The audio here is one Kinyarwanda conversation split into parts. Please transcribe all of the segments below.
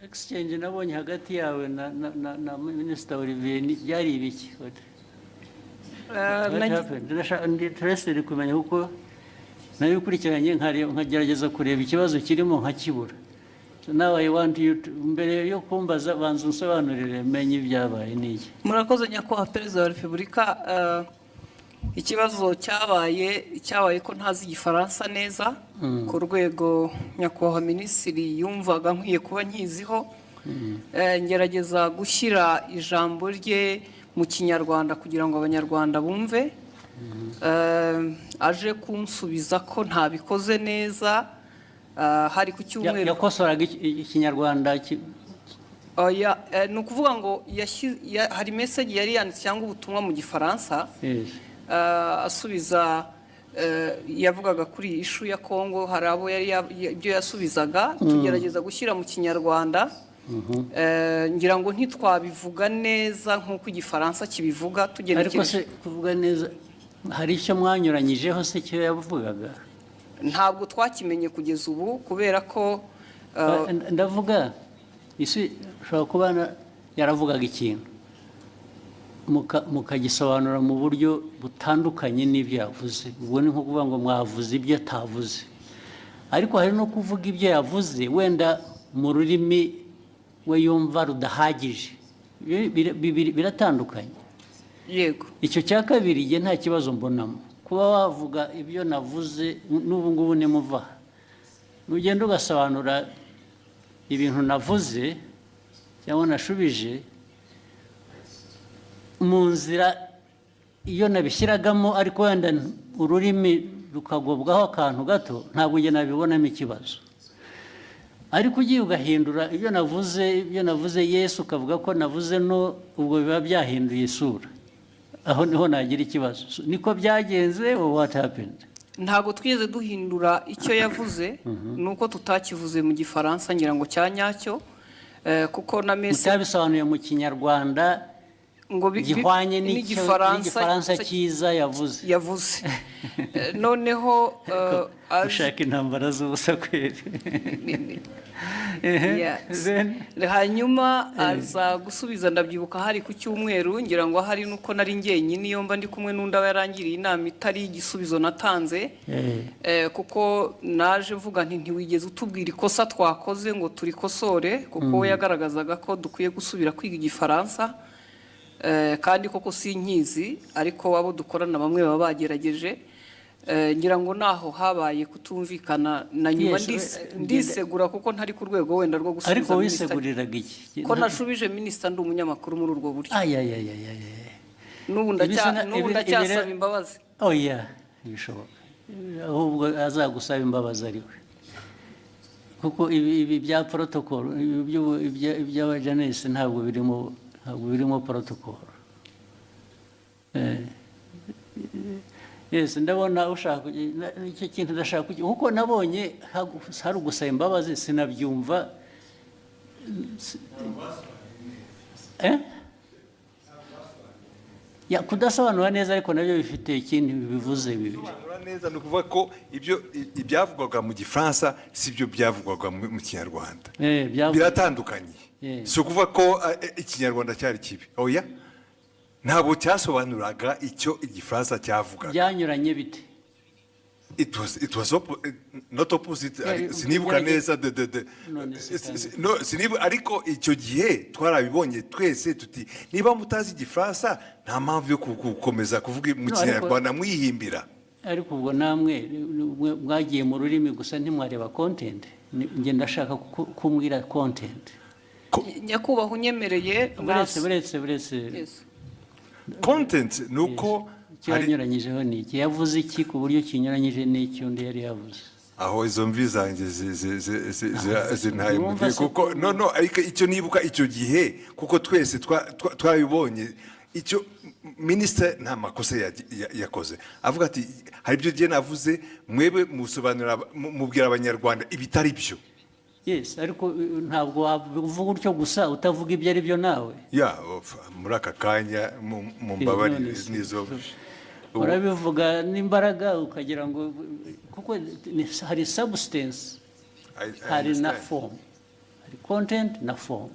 Exchange nabonye hagati yawe na Minisita Olivier byari ibiki? What happened? Ndi interested kumenya, kuko nabikurikiranye nkagerageza kureba ikibazo kirimo nkakibura. So now I want you to, mbere yo kumbaza, banza unsobanurire menye ibyabaye n'iki. Murakoze, Nyakubahwa Perezida wa Repubulika. Ikibazo cyabaye ko ntazi Igifaransa neza ku rwego nyakubahwa minisitiri yumvaga nkwiye kuba nkiziho. Ngerageza gushyira ijambo rye mu Kinyarwanda kugira ngo Abanyarwanda bumve. Aje kunsubiza ko ntabikoze neza, hari ku cyumweru. Yakosoraga Ikinyarwanda Oya, ni ukuvuga ngo hari message yari yanditse cyangwa ubutumwa mu Gifaransa. Asubiza, yavugaga kuri iyi issue ya Kongo, hari abo yari ibyo yasubizaga tugerageza gushyira mu Kinyarwanda. Ngira ngo ntitwabivuga neza nk'uko Igifaransa kibivuga Ariko tugenekereje. se kuvuga neza, hari icyo mwanyuranyijeho se icyo yavugaga? Ntabwo twakimenye kugeza ubu kubera ko Ndavuga isi ushobora kuba yaravugaga ikintu mukagisobanura mu buryo butandukanye n'ibyo yavuze. Ubwo ni nko kuvuga ngo mwavuze ibyo atavuze, ariko hari no kuvuga ibyo yavuze wenda mu rurimi we yumva rudahagije. Biratandukanye. Yego. Icyo cya kabiri njye nta kibazo mbonamo. Kuba wavuga ibyo navuze n'ubu ngubu, nimuva aha, nugenda ugasobanura ibintu navuze cyangwa nashubije mu nzira iyo nabishyiragamo, ariko wenda ururimi rukagobwaho akantu gato, ntabwo njye nabibonamo ikibazo. Ariko ugiye ugahindura ibyo navuze yes, ukavuga ko navuze no, ubwo biba byahinduye isura. Aho niho nagira ikibazo. So, niko byagenze or what happened? Ntabwo twigeze duhindura icyo yavuze, ni uko tutakivuze mu Gifaransa ngira ngo cya nyacyo, kuko na message Mutabisobanuye mu Kinyarwanda ngo gihwanye n'Igifaransa n'Igifaransa cyiza yavuze. Yavuze. Noneho Ushaka intambara z'ubusa kweri. Yes. Then Hanyuma aza gusubiza, ndabyibuka hari ku cyumweru, ngira ngo hari nuko nari njyenyine, iyo mba ndi kumwe n'undi aba yarangiriye inama itari igisubizo natanze. Kuko naje mvuga nti: "Ntiwigeze utubwira ikosa twakoze ngo turikosore," kuko we yagaragazaga ko dukwiye gusubira kwiga Igifaransa. Kandi koko sinkizi, ariko abo dukorana bamwe baba bagerageje. Ngira ngo naho habaye kutumvikana na nyuma. Yes, ndisegura kuko ntari ku rwego wenda rwo gusubiza Ariko minisita. wiseguriraga iki? Ko nashubije minisita ndi umunyamakuru muri urwo buryo. Ayayayayaya. N'ubu n'ubu ndacyasaba imbabazi. Oya, ntibishoboka. Ahubwo azagusaba imbabazi ari we, kuko ibi bya protocol, ibi iby'abajanesi ntabwo birimo protocol. Yes, ndabona ushaka icyo kintu ndashaka kuko nabonye hari ugusaba imbabazi sinabyumva. Eh? Ya, kudasobanura neza ariko nabyo bifite ikindi bivuze bibiri. Gusobanura neza ni ukuvuga ko ibyo ibyavugwaga mu Gifaransa si byo byavugwaga mu Kinyarwanda. Biratandukanye. Si ukuvuga ko Ikinyarwanda cyari kibi, oya, ntabwo cyasobanuraga icyo Igifaransa cyavugaga. Byanyuranye bite? It was not opposite. Sinibuka neza de None se kandi- No, sinibuka, ariko icyo gihe twarabibonye twese tuti: "Niba mutazi Igifaransa, nta mpamvu yo gukomeza kuvuga mu No, Kinyarwanda mwihimbira." Ariko ubwo namwe mwagiye mu rurimi gusa, ntimwareba content. Njye ndashaka kumbwira content. Nyakubahwa, unyemereye Buretse, buretse, buretse. Yes. Content ni uko Icyo hari yanyuranyije ni iki? Yavuze iki ku buryo kinyuranyije n'icyo undi yari yavuze? Aho izo mvi zanjye zintaye mu Wumva gihe se kuko no, ariko icyo nibuka icyo gihe, kuko twese twabibonye, icyo minisitiri nta makosa yakoze, avuga ati: "Hari ibyo gihe navuze, mwebwe musobanurira mubwira Abanyarwanda ibitari byo." Yes, ariko ntabwo wavuga utyo gusa utavuga ibyo ari byo nawe. Ya, muri aka kanya mumbabarire. None se- Nizo Urabivuga n'imbaraga ukagira ngo kuko hari substance, I hari na understand. form, Hari content na form.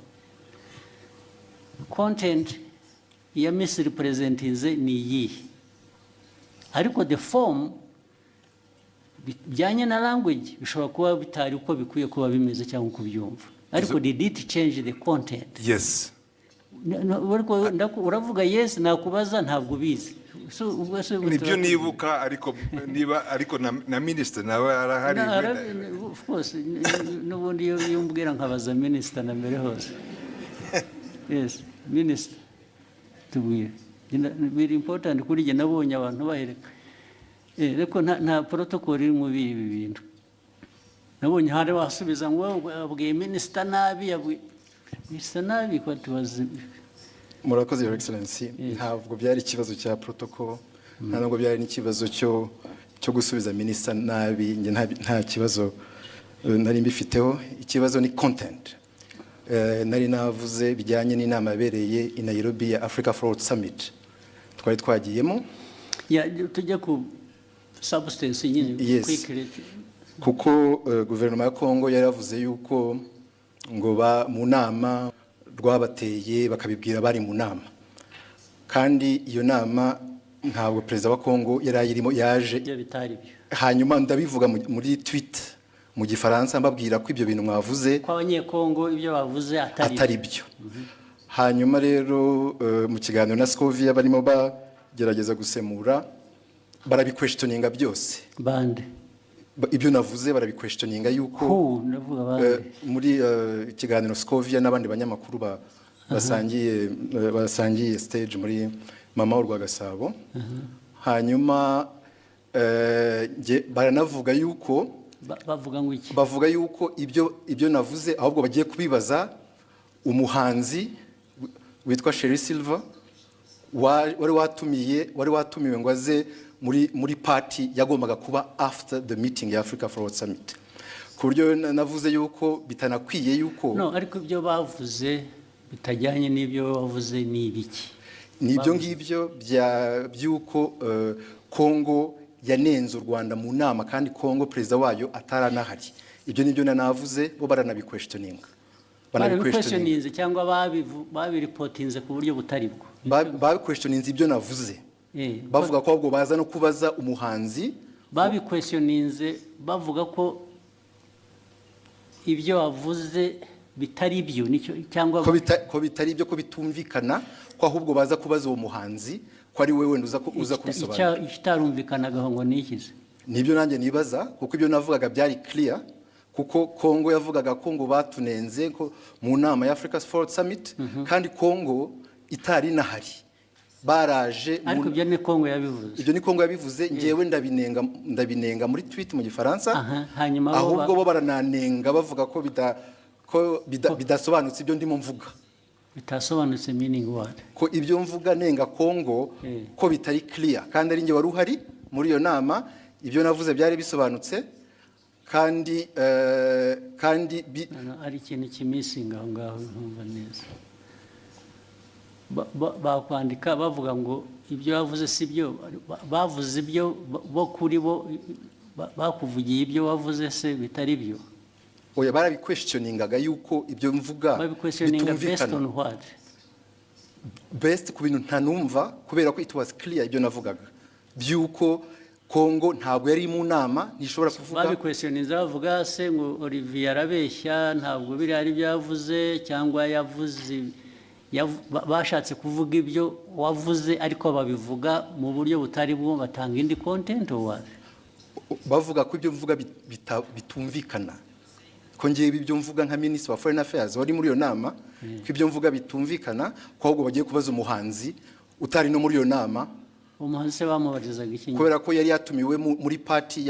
Content ya misrepresentinze ni iyihe? Ariko the form bijyanye na language bishobora kuba bitari uko bikwiye kuba bimeze cyangwa uko ubyumva, ariko did it change the content? Yes. Ariko uravuga yes, nakubaza ntabwo ubizi. So, ubwo se Nibyo nibuka, ariko niba ariko na minisitiri nawe arahari. Of course, n'ubundi iyo umbwira nkabaza minisita na mbere hose. Yes, minisita, tubwire. Biri important kuri jye. Nabonye abantu bahereka. Ariko nta protocol iri muri ibi bintu. Nabonye hari wasubiza ngo abwiye minisita nabi, yabwiye minisita nabi ko tubazi. Murakoze, Your Excellency. Yes. Ntabwo byari ikibazo cya protocol, nta nubwo byari n'ikibazo cyo gusubiza minisita nabi. Njye nta kibazo nari mbifiteho. Ikibazo ni content. Nari navuze bijyanye n'inama yabereye i Nairobi ya Africa Forward Summit twari twagiyemo. Ya, tujye ku substance nyine. Yes. Quickly. Kuko guverinoma ya Kongo yari yavuze yuko ngo ba mu nama rwabateye, bakabibwira bari mu nama, kandi iyo nama ntabwo perezida wa Kongo yari ayirimo, yaje Ibyo bitari byo. Hanyuma ndabivuga muri tweet mu Gifaransa, mbabwira ko ibyo bintu mwavuze ko Abanyekongo ibyo bavuze atari atari byo. Hanyuma rero mu kiganiro na Scovia barimo bagerageza gusemura, barabiquestioninga byose. Bande? Ibyo navuze barabiquestioninga yuko Who? Ndavuga bande? Muri ikiganiro Scovia n'abandi banyamakuru basangiye stage muri Mama Urwagasabo. Hanyuma baranavuga yuko Bavuga ngo iki? Bavuga yuko ibyo navuze ahubwo bagiye kubibaza umuhanzi witwa Sherrie Silver wari watumiwe ngo aze muri party yagombaga kuba after the meeting ya Africa Forward Summit, ku buryo navuze yuko bitanakwiye yuko No, ariko ibyo bavuze bitajyanye n'ibyo bavuze ni ibiki? Ni ibyo ngibyo by'uko Kongo yanenze u Rwanda mu nama, kandi Kongo perezida wayo ataranahari. Ibyo nibyo navuze, bo baranabiquestioninga. Barabiquestioninze cyangwa babireportinze ku buryo butari bwo? Babiquestioninze ibyo navuze, bavuga ko ahubwo baza no kubaza umuhanzi. Babiquestioninze bavuga ko ibyo wavuze bitari byo, nicyo cyangwa? Ko bitari ibyo, ko bitumvikana, ko ahubwo baza kubaza uwo muhanzi, ko ari we wenda uza kubisobanura. Ikitarumvikanagaho ngo ni ikize? Nibyo nanjye nibaza, kuko ibyo navugaga byari clear, kuko Kongo yavugaga ko ngo batunenze ko mu nama ya Africa Forward Summit, kandi Kongo itari inahari, baraje Ariko ibyo ni Kongo yabivuze. Ibyo ni Kongo yabivuze, ngewe ndabinenga muri tweet mu Gifaransa. Aha, hanyuma bo Ahubwo bo barananenga, bavuga ko bidasobanutse ibyo ndimo mvuga. Bitasobanutse meaning what? Ko ibyo mvuga nenga Kongo ko bitari clear, kandi ari njye wari uhari muri iyo nama. Ibyo navuze byari bisobanutse, kandi No, ari ikintu kimissinga aho ngaho ntumva neza. Bakwandika bavuga ngo ibyo bavuze si byo, bavuze ibyo bo kuri bo bakuvugiye ibyo wavuze se bitari byo? Oya, barabiquestioningaga yuko ibyo mvuga Babiquestioninga based bitumvikana. on what? Based ku bintu ntanumva, kubera ko it was clear ibyo navugaga by'uko Kongo ntabwo yari mu nama, ntishobora kuvuga. Babiquestioninze bavuga se ngo Olivier arabeshya, ntabwo biriya ari byo yavuze, cyangwa yavuze bashatse kuvuga ibyo wavuze ariko babivuga mu buryo butari bwo, batanga indi content or what? Bavuga ko ibyo mvuga bitumvikana, ko ngewe ibyo mvuga nka minisitiri wa foreign affairs wari muri iyo nama, ko ibyo mvuga bitumvikana, ko ahubwo bagiye kubaza umuhanzi utari no muri iyo nama. Umuhanzi se bamubarizaga iki? Kubera ko yari yatumiwe muri party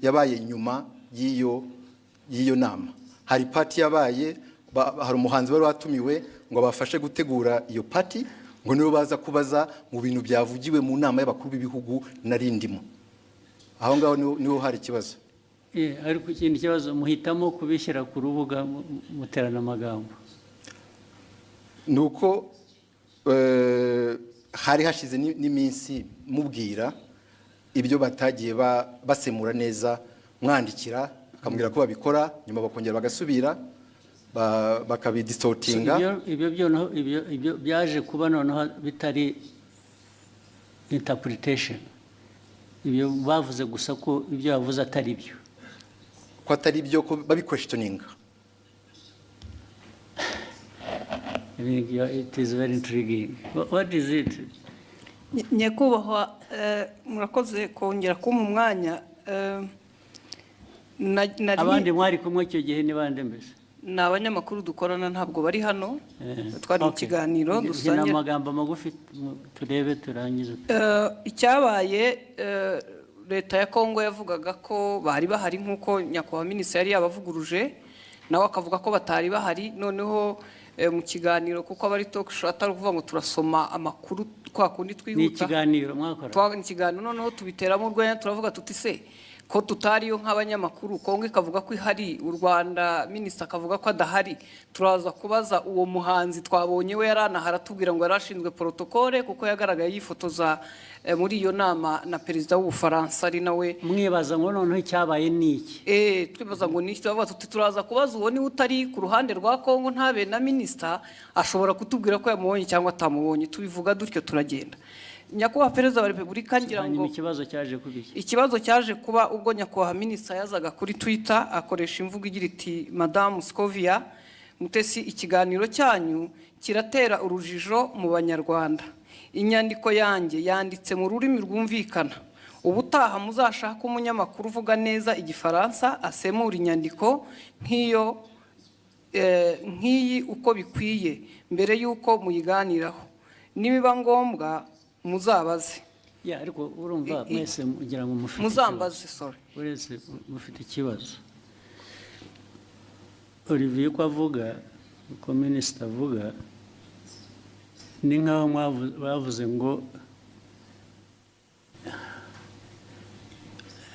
yabaye nyuma y'iyo nama. Hari party yabaye, hari umuhanzi wari watumiwe ngo abafashe gutegura iyo party, ngo nibo baza kubaza mu bintu byavugiwe mu nama y'abakuru b'ibihugu nari ndimo. Aho ngaho niho hari ikibazo. Ariko ikindi kibazo, muhitamo kubishyira ku rubuga muterana amagambo. Ni uko hari hashize n'iminsi mubwira ibyo batagiye basemura neza, mwandikira akamubwira ko babikora, nyuma bakongera bagasubira So bakabidistortinga. Ibyo byo noneho, ibyo byaje kuba noneho bitari interpretation. Ibyo bavuze gusa ko ibyo bavuze atari byo. Ko atari byo, ko babiquestioninga. I think it is very intriguing. What is it? Nyakubahwa, murakoze kongera kumpa umwanya. Abandi mwari kumwe icyo gihe ni bande mbese? Ni abanyamakuru dukorana, ntabwo bari hano. Twari mu kiganiro Ni dusangira. amagambo magufi, turebe turangize. Icyabaye, leta ya Kongo yavugaga ko bari bahari, nk'uko nyakubahwa minisitiri yari yabavuguruje, nawe akavuga ko batari bahari. Noneho mu kiganiro, kuko aba ari talk show, atari ukuvuga ngo turasoma amakuru kwa kundi Ni twihuta. ikiganiro mwakora. Ni ikiganiro, noneho tubiteramo urwenya, turavuga tuti: "Se ko tutariyo nk'abanyamakuru, Kongo ikavuga ko ihari, u Rwanda minisita akavuga ko adahari, turaza kubaza uwo muhanzi twabonye, we yari anahari, atubwira ngo yari ashinzwe protocole, kuko yagaragaye yifotoza muri iyo nama na perezida w'Ubufaransa, ari nawe." Mwibaza ngo noneho icyabaye ni iki? Twibaza ngo ni iki, turavuga tuti: "Turaza kubaza uwo, niba utari ku ruhande rwa Kongo, ntabe na minisita, ashobora kutubwira ko yamubonye cyangwa atamubonye." Tubivuga dutyo, turagenda. Nyakubahwa Perezida wa Repubulika, ngira ngo Hanyuma ikibazo cyaje kuba iki? Ikibazo cyaje kuba ubwo nyakubahwa minisita yazaga kuri Twitter, akoresha imvugo igira iti: "Madamu Scovia Mutesi, ikiganiro cyanyu kiratera urujijo mu Banyarwanda. Inyandiko yanjye yanditse mu rurimi rwumvikana. Ubutaha muzashake umunyamakuru uvuga neza Igifaransa asemura inyandiko nk'iyo nk'iyi uko bikwiye mbere y'uko muyiganiraho. Nibiba ngombwa muzabaze." Ya, ariko urumva mwese mugira ngo mufite Muzambaze. ikibazo. Sorry. Uretse mufite ikibazo, Olivier uko avuga, uko minisita avuga, ni nk'aho bavuze ngo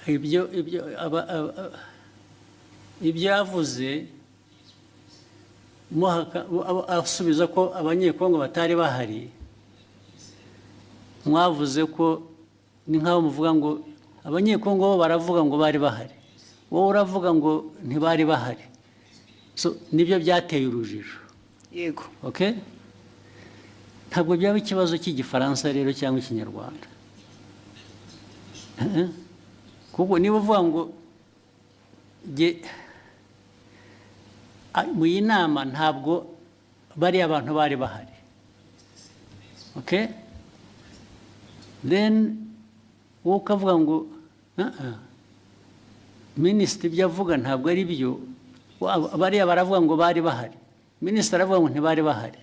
ibyo yavuze asubiza ko Abanyekongo batari bahari, mwavuze ko ni nk'aho muvuga ngo Abanyekongo bo baravuga ngo bari bahari, wowe uravuga ngo ntibari bahari. So nibyo byateye urujijo. Yego. Okay, ntabwo byaba ikibazo cy'Igifaransa rero cyangwa Ikinyarwanda. Kuko niba uvuga ngo mu iyi nama ntabwo bariya abantu bari bahari, okay, then wowe ukavuga ngo "Ah, ah, minisitiri ibyo avuga ntabwo ari byo. Bariya baravuga ngo bari bahari, minisitiri aravuga ngo ntibari bahari."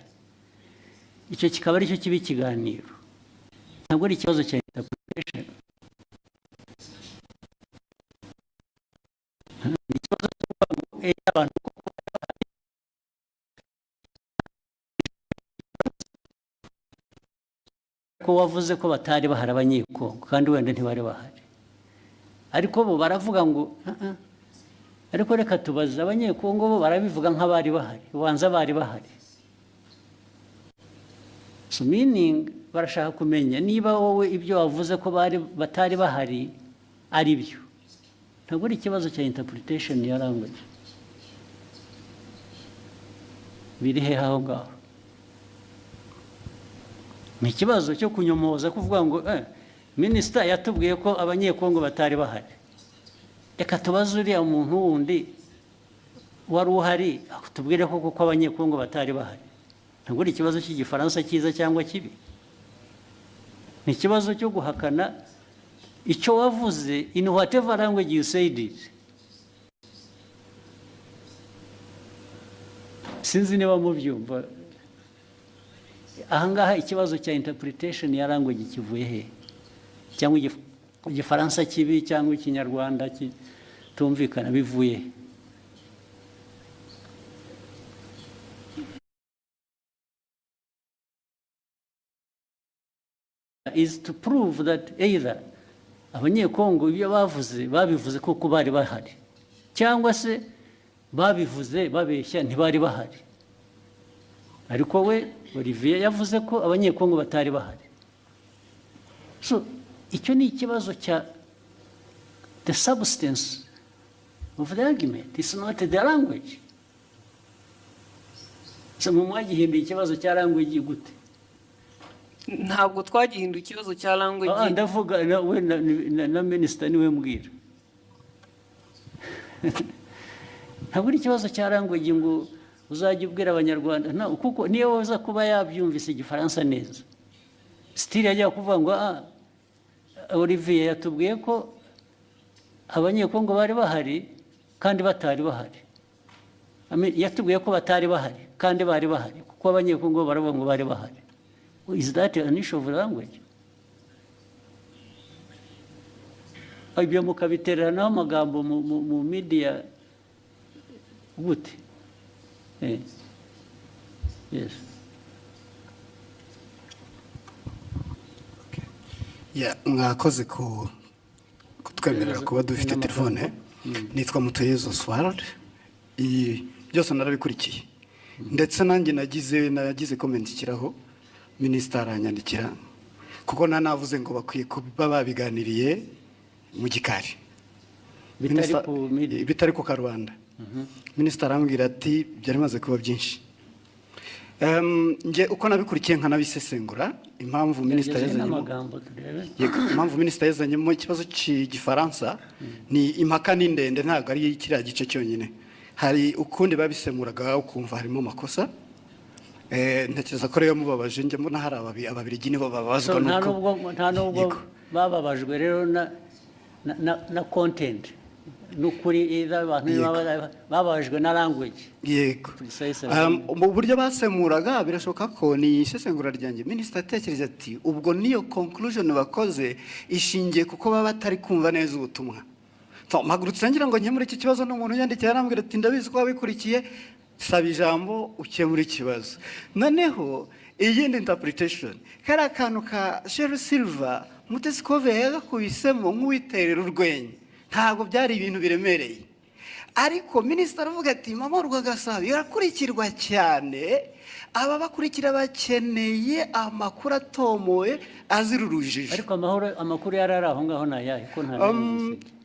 Icyo kikaba aricyo kiba ikiganiro, ntabwo ari ikibazo cya interpretation. Ni ikibazo cyo kuvuga ngo abantu koko bari bahari. Ko wavuze ko batari bahari Abanyekongo, kandi wenda ntibari bahari, ariko bo baravuga ngo "Ah, ah." Ariko reka tubaze Abanyekongo, bo barabivuga nk'abari bahari, ubanza bari bahari. So meaning barashaka kumenya niba wowe ibyo wavuze ko bari batari bahari ari byo. Ntabwo ari ikibazo cya interpretation ya language. Biri hehe aho ngaho? Ni ikibazo cyo kunyomoza, kuvuga ngo minisita yatubwiye ko Abanyekongo batari bahari, reka tubaze uriya muntu wundi wari uhari tubwire ko kuko Abanyekongo batari bahari. Ntabwo ari ikibazo cy'Igifaransa cyiza cyangwa kibi, ni ikibazo cyo guhakana icyo wavuze in whatever language you said it. Sinzi niba mubyumva. Ahangaha ikibazo cya interpretation ya language kivuye he, cyangwa Igifaransa kibi cyangwa Ikinyarwanda kitumvikana bivuye he? Is to prove that either Abanyekongo ibyo bavuze babivuze kuko bari bahari, cyangwa se babivuze babeshya, ntibari bahari. Ariko we Olivier yavuze ko Abanyekongo batari bahari. So icyo ni ikibazo cya the substance of the argument, it's not the language. So mu mwagihinduye ikibazo cya language gute? Ntabwo twagihinduye ikibazo cya language. Ndavuga we na minisita niwe mbwira. Ntabwo ari ikibazo cya language ngo uzajya ubwira Abanyarwanda no, kuko niyo waza kuba yabyumvise Igifaransa neza, still yajya kuvuga ngo: "Ah, Olivier yatubwiye ko Abanyekongo bari bahari kandi batari bahari." I mean, yatubwiye ko batari bahari kandi bari bahari, kuko Abanyekongo baravuga ngo bari bahari. Is that an issue of language? Ibyo mukabitereranaho amagambo mu media gute? Yes. Yeah, mwakoze ku kutwemerera kuba dufite telefone. Nitwa Mutuyezo Oswald. Iyi byose narabikurikiye, ndetse nanjye nagize comment ikiraho, minisita aranyandikira, kuko navuze ngo bakwiye kuba babiganiriye mu gikari. Bitari ku media. Bitari ku karubanda. Minisita arambwira ati byari bimaze kuba byinshi. Njye uko nabikurikiye nkanabisesengura, impamvu minisita Gerageza yazanyemo n'amagambo turebe. Yego, impamvu minisita yazanyemo ikibazo cy'Igifaransa ni impaka, ni ndende, ntabwo ari kiriya gice cyonyine. Hari ukundi babisemuraga ukumva harimo amakosa. Ntekereza ko rero mubabaje, njye mbona hari Ababiligi nibo bababazwa So, nta nuko nubwo Yego. bababajwe rero na content n'ukuri, either abantu bababajwe na language. Yego. Precisely. Mu buryo basemuraga, birashoboka ko ni isesengura ryanjye, minisita atekereza ati ubwo niyo conclusion bakoze ishingiye kuko baba batari kumva neza ubutumwa. So, mpagurutse ngira ngo nkemure iki kibazo, n'umuntu yandikiye arambwira ati: "Ndabizi ko wabikurikiye, saba ijambo ukemure ikibazo." Noneho iyindi interpretation, kariya kantu ka Sherrie Silver, Mutesi Scovia yagakubisemo nk'uwiterera urwenya, ntabwo byari ibintu biremereye, ariko minisitiri aravuga ati: "Mama Urwagasabo irakurikirwa cyane, aba bakurikira bakeneye amakuru atomoye azira urujijo." Ariko amahoro, amakuru yari ari aho ngaho ni ayahe, ko nta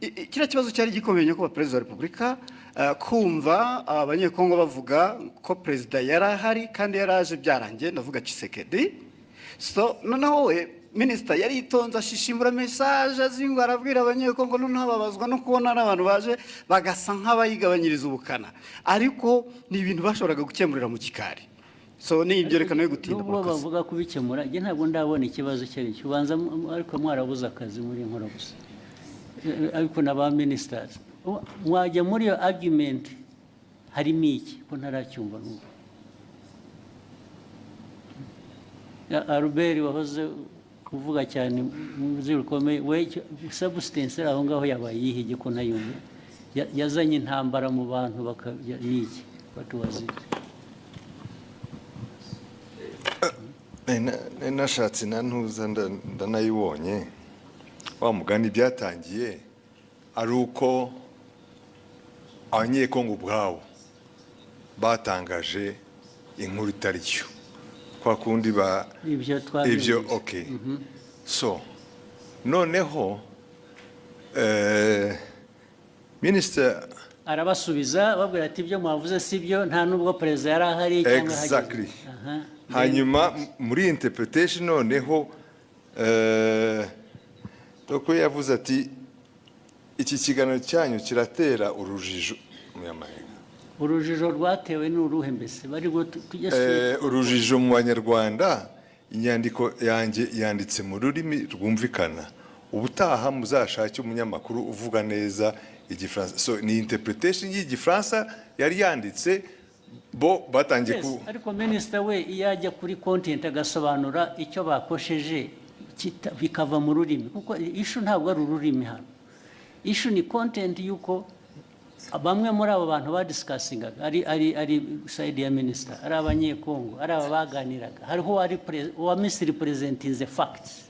Kiriya kibazo cyari gikomeye, nyakubahwa Perezida wa Repubulika, kumva Abanyekongo bavuga ko perezida yari ahari kandi yari aje byarangiye, ndavuga Tshisekedi. So noneho we minisita yari yitonze, ashishimura message, azingwa, arabwira Abanyekongo, noneho babazwa no kubona n'abantu baje bagasa nk'abayigabanyiriza ubukana, ariko ni ibintu bashoboraga gukemurira mu gikari. So ni ibyo, reka nawe gutinda. Nubwo Murakoze. bavuga kubikemura, njye ntabwo ndabona ikibazo icyo ari cyo. Ubanza ariko mwarabuze akazi muri nkora gusa. Ariko na ba ministers mwajya muri iyo argument, harimo iki ko ntaracyumva n'ubu? Albert wahoze uvuga cyane mu nzego rukomeye, we substance iri aho ngaho yabaye iyihe ko ntayumva? Yazanye intambara mu bantu ni iki? What was it? Nari nashatse na ntuza ndanayibonye. Wa mugani byatangiye ari uko Abanyekongo ubwabo batangaje inkuru itari yo, kwa kundi ba Ibyo ibyo. Twabyumvise. Okay, so noneho minisita Arabasubiza babwira ati: "Ibyo mwavuze si byo, nta nubwo perezida yari ahari cyangwa ahageze." Exactly. Hanyuma muri interpretation noneho doko yavuze ati: "Iki kiganiro cyanyu kiratera urujijo mu Yamarenga." Urujijo rwatewe n'uruhe mbese bari ngo tujye Urujijo mu Banyarwanda, inyandiko yanjye yanditse mu rurimi rwumvikana, ubutaha muzashake umunyamakuru uvuga neza Igifaransa. So ni interpretation y'Igifaransa yari yanditse, bo batangiye Yes, ku ariko minisita we iyo ajya kuri content agasobanura icyo bakosheje, bikava mu rurimi, kuko issue ntabwo ari ururimi hano, issue ni content y'uko bamwe muri abo bantu badiscussingaga, ari side ya minisita, ari Abanyekongo, ari aba baganiraga, hariho uwari uwa misrepresentinze facts.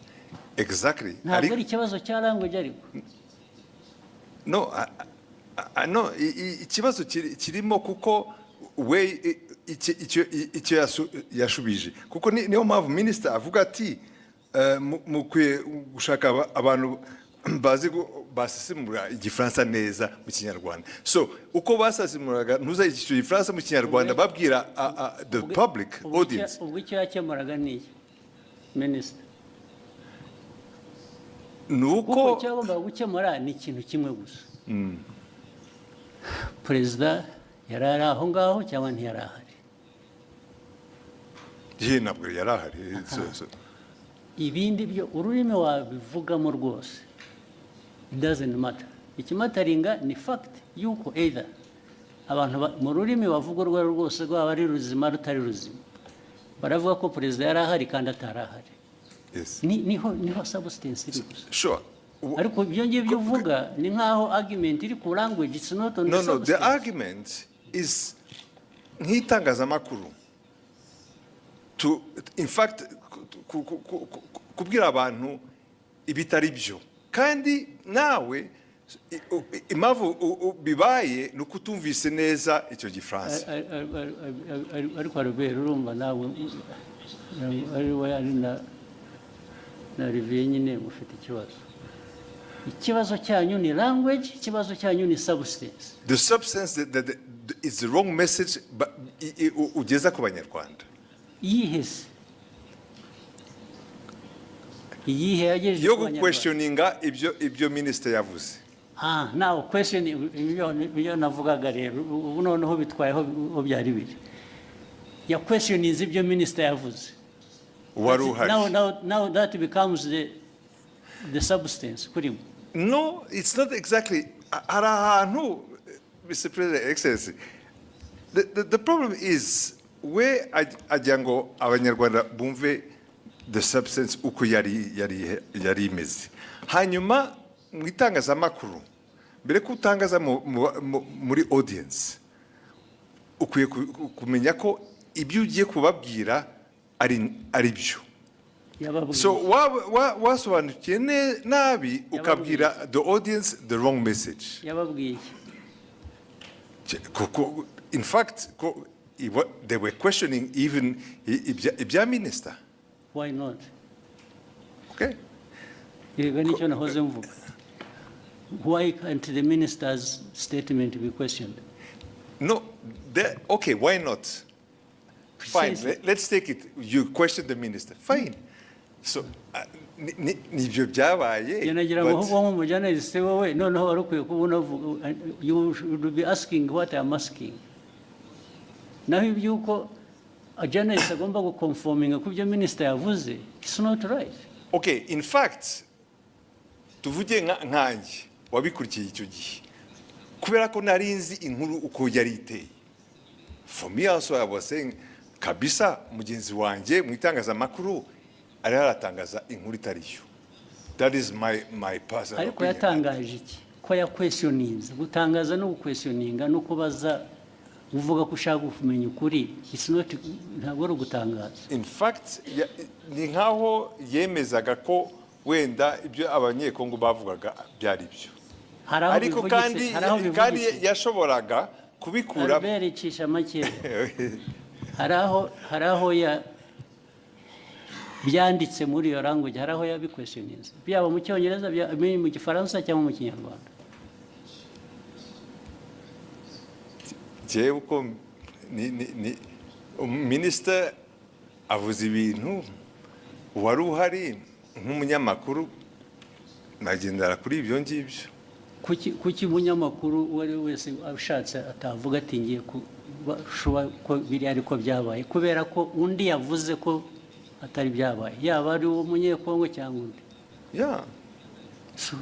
Ntabwo ari ikibazo cya language ariko. No, no, ikibazo kirimo kuko we icyo yashubije, kuko niyo mpamvu minisita avuga ati mukwiye gushaka abantu bazi basesemura Igifaransa neza mu Kinyarwanda. So uko basesemuraga ntuza icyo Gifaransa mu Kinyarwanda, babwira the public audience. Ubwo icyo yakemuraga ni iki, minisita? Ni Kuko uko icyo yagombaga gukemura ni ikintu kimwe gusa: perezida yari ari aho ngaho cyangwa ntiyari ahari? Ye, ntabwo yari ahari. So Ibindi byo, ururimi wabivugamo rwose, it doesn't matter. Ikimatteringa ni fact yuko either abantu mu rurimi bavuga urwo ari rwo rwose, rwaba ari ruzima, rutari ruzima, baravuga ko perezida yari ahari kandi atari ahari. Niho substance iri gusa. Ariko ibyo ngibyo uvuga ni nk'aho argument iri ku language. It's not on No, the no, the substance. argument is nk'itangazamakuru to, in fact, kubwira abantu ibitari byo, kandi nawe impamvu bibaye ni uko utumvise neza icyo Gifaransa. Ariko Albert, urumva nawe ari we, ari na Olivier nyine, mufite ikibazo. Ikibazo cyanyu ni language? Ikibazo cyanyu ni substance? The substance that is the wrong message, but ugeza ku Banyarwanda. Iyihe se? Iyihe yagejeje Yo ku Banyarwanda? Guquestioninga ibyo minisitiri yavuze. Ah, now question, ibyo navugaga rero ubu noneho bitwaye aho byari biri. Ya questioning ibyo minisitiri yavuze. Wari uhari. Now that becomes the substance kuri mwe. No, it's not exactly. Hari ahantu, Mr. President, Excellency, the problem is we agira ngo Abanyarwanda bumve the substance uko yari imeze. Hanyuma mu itangazamakuru, mbere ko utangaza muri audience, ukwiye kumenya ko ibyo ugiye kubabwira ari byo. Yababwiye So wasobanukiye nabi, ukabwira the audience the wrong message. Yababwiye iki? Kuko in fact they were questioning even ibya minister. Why not? Okay. Yego, nicyo nahoze mvuga. Why can't the minister's statement be questioned? No, okay, why not? Fine. Precisely. Let's take it you question the minister, fine. So nibyo byabaye. Njye nagira ngo ahubwo nk'umujournalist, wowe noneho wari ukwiye kuba unavuga, you should be asking what I am asking. Naho iby'uko a journalist agomba guconforminga ku byo minister yavuze, it's not right. Okay, in fact, tuvuge nkanjye wabikurikiye icyo gihe, kubera ko nari nzi inkuru uko yari iteye, for me also I was saying kabisa mugenzi wanjye mu itangazamakuru ariho aratangaza inkuru itari yo. That is my personal Ariko opinion. yatangaje iki ko yaquestioninze? Gutangaza no guquestioninga no kubaza uvuga ko ushaka kumenya ukuri, it's not, ntabwo ari ugutangaza. In fact, ni nkaho yemezaga ko wenda ibyo Abanyekongo bavugaga byari byo. Hari aho Ariko bivugitse, kandi hari aho kandi bivugitse. yashoboraga kubikura. Albert, icisha make. Hari aho ya byanditse muri iyo language, hari aho yabiquestioninze, byaba mu Cyongereza, byaba mu Gifaransa cyangwa mu Kinyarwanda? Jewe uko ni minisita avuze ibintu, wari uhari nk'umunyamakuru, nagendera kuri ibyo ngibyo. Kuki umunyamakuru uwo ari we wese ashatse atavuga ati ngiye kuba ko biri ariko byabaye, kubera ko undi yavuze ko atari byabaye, yaba ari uwo Munyekongo cyangwa undi? Yeah. So,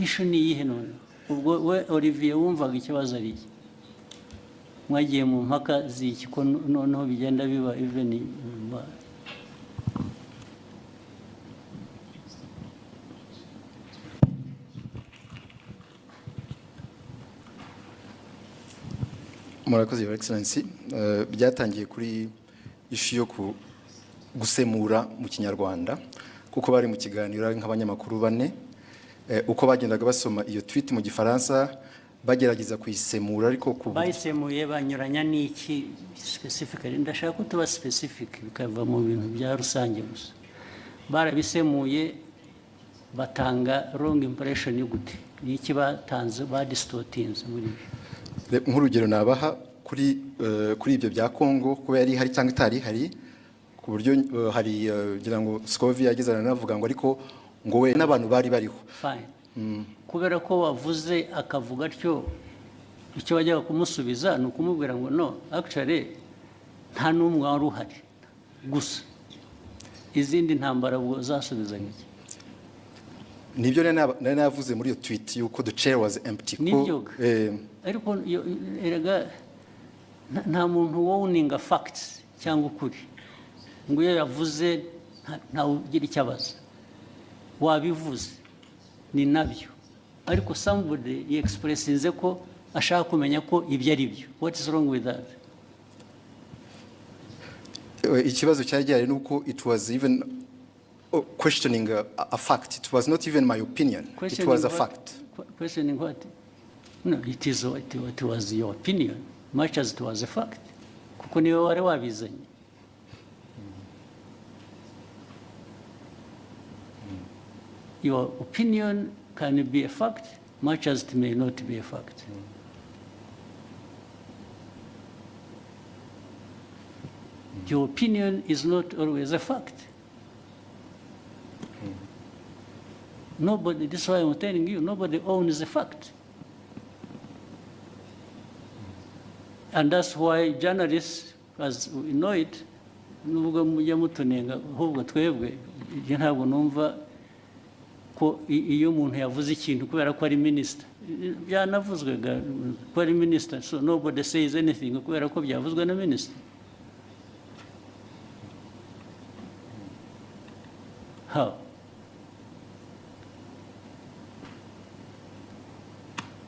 issue ni iyihe none? Ubwo we Olivier wumvaga ikibazo ari iki? Mwagiye mu mpaka z'iki, ko noneho bigenda biba even nyuma? Murakoze, Your Excellency. Byatangiye kuri issue yo gusemura mu Kinyarwanda, kuko bari mu kiganiro ari nk'abanyamakuru bane. Uko bagendaga basoma iyo tweet mu Gifaransa, bagerageza kuyisemura, ariko ku Bayisemuye banyuranya n'iki specifically? Ndashaka ko tuba specific, bikava mu bintu bya rusange gusa. Barabisemuye Batanga wrong impression gute? Ni iki batanze, badistortinze muri byo? Nk'urugero nabaha kuri ibyo bya Congo, kuba yari ihari cyangwa itari ihari, ku buryo hari ngira ngo Scovia yageze aranavuga ngo ariko ngo we n'abantu bari bariho. Fine. Kubera ko wavuze akavuga atyo, icyo wajyaga kumusubiza ni ukumubwira ngo no, actually nta n'umwe wari uhari gusa. Izindi ntambara ubwo zasubizaga iki? Nibyo nari navuze muri iyo tweet yuko the chair was empty ko Nibyo. Ariko erega nta muntu wowninga facts cyangwa ukuri ngo iyo yavuze ntawe ugira icyo abaza. Wabivuze, ni nabyo, ariko somebody yexpressinze ko ashaka kumenya ko ibyo ari byo. What is wrong with that? Ikibazo cyari gihari ni uko it was even questioning a fact. It was not even my opinion, it Questioning was a what? fact. Questioning what? No, it is what, it was your opinion much as it was a fact, kuko niwe wari wabizanye. Your opinion can be a fact much as it may not be a fact. Your opinion is not always a fact. Nobody, this is why I'm telling you, nobody owns a fact. And that's why journalists, as we know it, nubwo mujya mutunenga, ahubwo twebwe ibyo ntabwo numva ko iyo umuntu yavuze ikintu kubera ko ari minisita, byanavuzwe ko ari minisita, so nobody says anything kubera ko byavuzwe na minisita. How?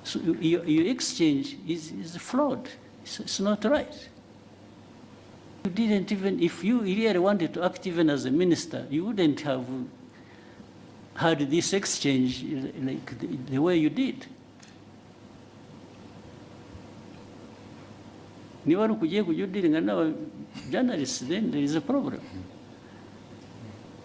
So your exchange is flawed. It's not right. You didn't even, if you really wanted to act even as a minister, you wouldn't have had this exchange like the way you did. Niba ari ukugiye kujya udealinga n'aba journalists, then there is a problem.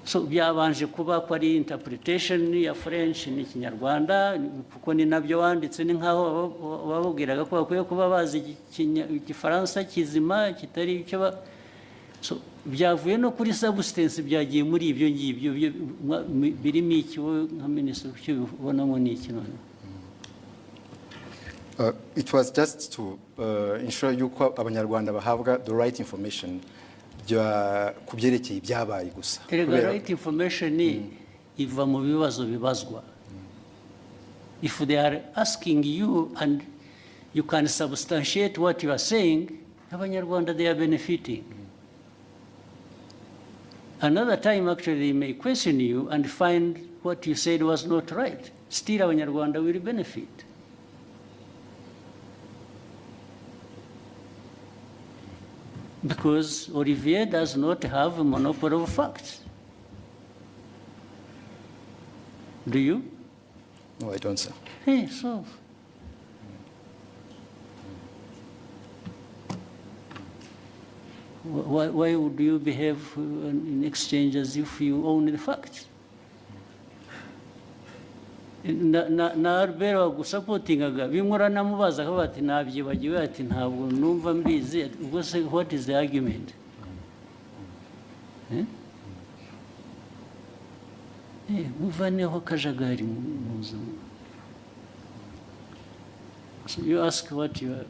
So byabanje kuba ko ari interpretation ya French n'Ikinyarwanda, kuko ni nabyo wanditse, ni nkaho bababwiraga ko bakwiye kuba bazi Igifaransa kizima kitari icyo ba. So byavuye no kuri substance, byagiye muri ibyo ngibyo birimo iki? Wowe nka minisitiri, icyo ubonamo ni iki none? It was just to ensure yuko Abanyarwanda bahabwa the right information ku byerekeye ibyabaye gusa. Erega Kubera- right information iva mu bibazo bibazwa. If they are asking you and you can substantiate what you are saying, Abanyarwanda, they are benefiting. Another time, actually, they may question you and find what you said was not right. Still, Abanyarwanda will benefit. Because Olivier does not have a monopoly of facts. Do you? No, I don't, sir. Hey, so. Why would you behave in exchange as if you own the facts? Na Albert wagusupportingaga, bimwe uranamubaza akavuga ati nabyibagiwe, ati ntabwo numva mbizi. Ubwo se what is the argument? Eh? Eh, muvaneho akajagari mu buzima. So you ask what you are